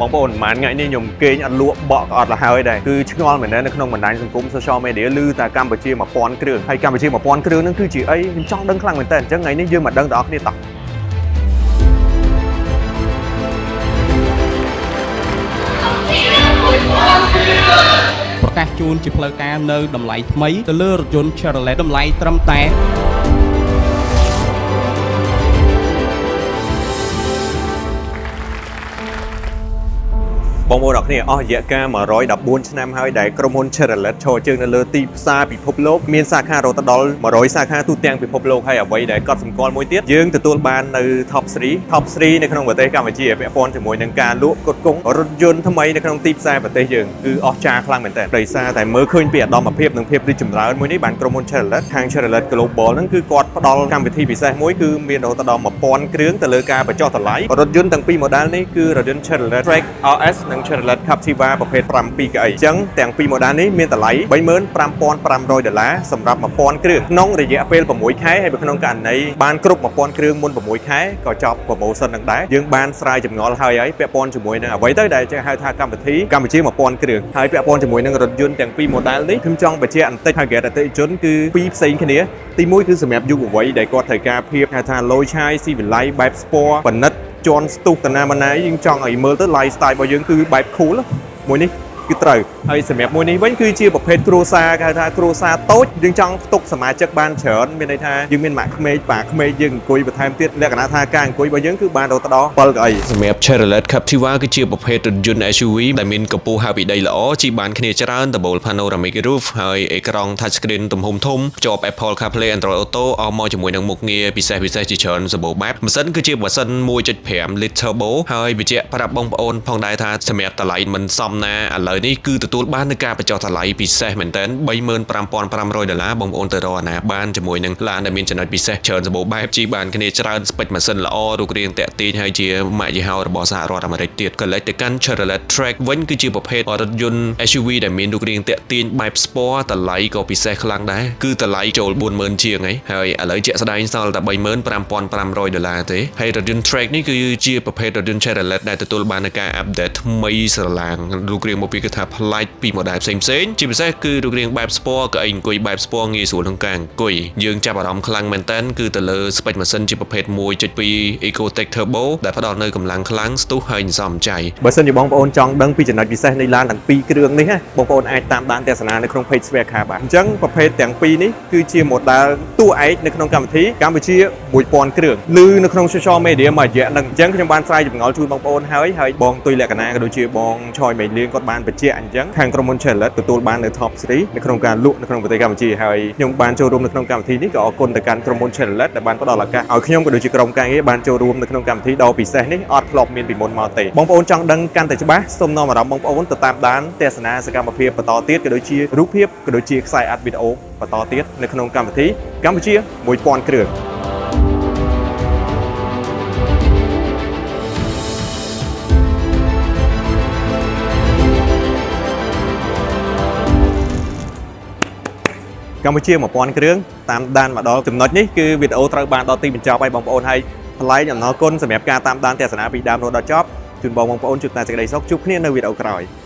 បងប្អូនប្រហែលថ្ងៃនេះខ្ញុំគេងអត់លក់បក់ក៏អត់លហើយដែរគឺឆ្ងល់មែនទែននៅក្នុងបណ្ដាញសង្គម social media ឮតែកម្ពុជា1000គ្រឿងហើយកម្ពុជា1000គ្រឿងហ្នឹងគឺជាអីខ្ញុំចង់ដឹងខ្លាំងមែនទែនអញ្ចឹងថ្ងៃនេះយើងមកដឹងទាំងអស់គ្នាតោះ ប្រកាសជូនជាផ្លូវការនៅតម្លៃថ្មីទៅលើរថយន្ត Chevrolet តម្លៃត្រឹមតែ បងប្អូនអរគ្នាអស់រយៈកាល114ឆ្នាំហើយដែលក្រុមហ៊ុន Chevrolet ឈរជើងនៅលើទីផ្សារពិភពលោកមានសាខារហូតដល់100សាខាទូទាំងពិភពលោកហើយអ្វីដែលកត់សម្គាល់មួយទៀតយើងទទួលបាននៅ Top 3 Top 3នៅក្នុងប្រទេសកម្ពុជាពាក់ព័ន្ធជាមួយនឹងការលក់ផ្គត់ផ្គង់រថយន្តថ្មីនៅក្នុងទីផ្សារប្រទេសយើងគឺអស្ចារ្យខ្លាំងមែនទែនដោយសារតែមើលឃើញពីឧត្តមភាពនិងភាពរីកចម្រើនមួយនេះបានក្រុមហ៊ុន Chevrolet ខាង Chevrolet Global ហ្នឹងគឺគាត់ផ្ដល់កម្មវិធីពិសេសមួយគឺមានរហូតដល់1000គ្រឿងទៅលើការបញ្ចុះតម្លៃរថយន្តទាំងពីរ model នេះគឺរថយន្ត Chevrolet Trax RS និង Chevrolet Captiva ប្រភេទ7កៅអីអញ្ចឹងទាំងពីរ model នេះមានតម្លៃ35,500ដុល្លារសម្រាប់1000គ្រឿងក្នុងរយៈពេល6ខែហើយបើក្នុងករណីបានគ្រប់1000គ្រឿងមុន6ខែក៏ចប់ promotion នឹងដែរយើងបានស្រាយចម្ងល់ហើយហើយពាក់ព័ន្ធជាមួយនឹងអ្វីទៅដែលគេហៅថាកម្មវិធីកម្ពុជា1000គ្រឿងហើយពាក់ព័ន្ធជាមួយនឹងរថយន្តទាំងពីរ model នេះខ្ញុំចង់បញ្ជាក់បន្តិច target អតិថិជនគឺពីរផ្សេងគ្នាទីមួយគឺសម្រាប់យុវវ័យដែលគាត់ត្រូវការភាពហៅថាលយឆាយស៊ីវិល័យបែប sport ប៉និតជន់ស្ទុះតាណាម៉ាណាយើងចង់ឲ្យមើលទៅ lifestyle របស់យើងគឺបែប cool មួយនេះគឺត្រូវហើយសម្រាប់មួយនេះវិញគឺជាប្រភេទគ្រួសារគេហៅថាគ្រួសារតូចយើងចង់ផ្ទុកសមាជិកបានច្រើនមានន័យថាយើងមានម៉ាក់ក្មេកប៉ាក្មេកយើងអង្គុយបន្ថែមទៀតលក្ខណៈថាការអង្គុយរបស់យើងគឺបានរហូតដល់7កៅអី សម្រាប់ Chevrolet Captiva គឺជាប្រភេទរថយន្ត SUV ដែលមានកម្ពស់ហើបពីដីល្អជិះបានគ្នាច្រើនដំបូល panoramic roof ហើយអេក្រង់ touch screen ទំហំធំភ្ជាប់ Apple CarPlay Android Auto អមមកជាមួយនឹងមុខងារពិសេសពិសេសជាច្រើនសម្បូរបែបម៉ាស៊ីនគឺជាម៉ាស៊ីន1.5 liter turbo ហើយបញ្ជាក់ប្រាប់បងប្អូនផងដែរថាសម្រាប់តម្លៃមិនសមណាឥឡូវនេះគឺទទួលបាននូវការបញ្ចុះតម្លៃពិសេសមែនទែន35,500ដុល្លារបងប្អូនទៅរកអាណាបានជាមួយនឹងឡានដែលមានចំណុចពិសេសច្រើនសម្បូរបែបជិះបានគ្នាច្រើន spec ម៉ាស៊ីនល្អរូបរាងតាក់ទាញហើយជាម៉ាកយីហោរបស់សហរដ្ឋអាមេរិកទៀតក៏លេចទៅកាន់ Chevrolet Trax វិញគឺជាប្រភេទរថយន្ត SUV ដែលមានរូបរាងតាក់ទាញបែប sport តម្លៃក៏ពិសេសខ្លាំងដែរគឺតម្លៃចូល40000ជាងហើយហើយឥឡូវជាក់ស្ដែងសល់តែ35,500ដុល្លារទេហើយរថយន្ត Trax នេះគឺជាប្រភេទរថយន្ត Chevrolet ដែលទទួលបាននូវការ update ថ្មីស្រឡាងរូបរាងមកពីគឺថាប្លែកពី model ផ្សេងផ្សេងៗជាពិសេសគឺរូបរាងបែប sport កៅអីអង្គុយបែប sport ងាយស្រួលក្នុងការអង្គុយយើងចាប់អារម្មណ៍ខ្លាំងមែនតើគឺទៅលើ spec ម៉ាស៊ីនជាប្រភេទ1.2 Ecotec Turbo ដែលផ្ដល់នូវកម្លាំងខ្លាំងស្ទុះហើយសំចៃ បើសិនជាបងប្អូនចង់ដឹងពីចំណុចពិសេសនៃឡានទាំងពីរគ្រឿងនេះណាបងប្អូនអាចតាមដានទស្សនានៅក្នុង page Sphere Car បានអញ្ចឹងប្រភេទទាំងពីរនេះគឺជា model តួឯកនៅក្នុងកម្មវិធីកម្ពុជា1000គ្រឿងឬនៅក្នុង social media មួយរយៈហ្នឹងអញ្ចឹងខ្ញុំបានស្រាយចម្ងល់ជូនបងប្អូនហើយហើយបងទុយលក្ខណៈក៏ដូចជាបងឆយមេលៀងគាត់បានបញ្ជាក់អញ្ចឹងខាងក្រុមហ៊ុន Chevrolet ទទួលបាននៅ top 3នៅក្នុងការលក់នៅក្នុងប្រទេសកម្ពុជាហើយខ្ញុំបានចូលរួមនៅក្នុងកម្មវិធីនេះក៏អរគុណទៅកាន់ក្រុមហ៊ុន Chevrolet ដែលបានផ្ដល់ឱកាសឲ្យខ្ញុំក៏ដូចជាក្រុមការងារបានចូលរួមនៅក្នុងកម្មវិធីដ៏ពិសេសនេះអត់ធ្លាប់មានពីមុនមកទេបងប្អូនចង់ដឹងកាន់តែច្បាស់សូមនាំអារម្មណ៍បងប្អូនទៅតាមដានទស្សនាសកម្មភាពបន្តទៀតក៏ដូចជារូបភាពក៏ដូចជាខ្សែអាត់វីដេអូបន្តទៀតនៅក្នុងកម្មវិធីកម្ពុជា1000គ្រឿងកម្ពុជា1000គ្រឿងតាមដានមកដល់ចំណុចនេះគឺវីដេអូត្រូវបានដល់ទីបញ្ចប់ហើយបងប្អូនហើយថ្លែងអំណរគុណសម្រាប់ការតាមដានទស្សនាពីដើមរហូតដល់ចប់ជូនបងប្អូនជួបតែសេចក្តីសុខជួបគ្នានៅវីដេអូក្រោយ។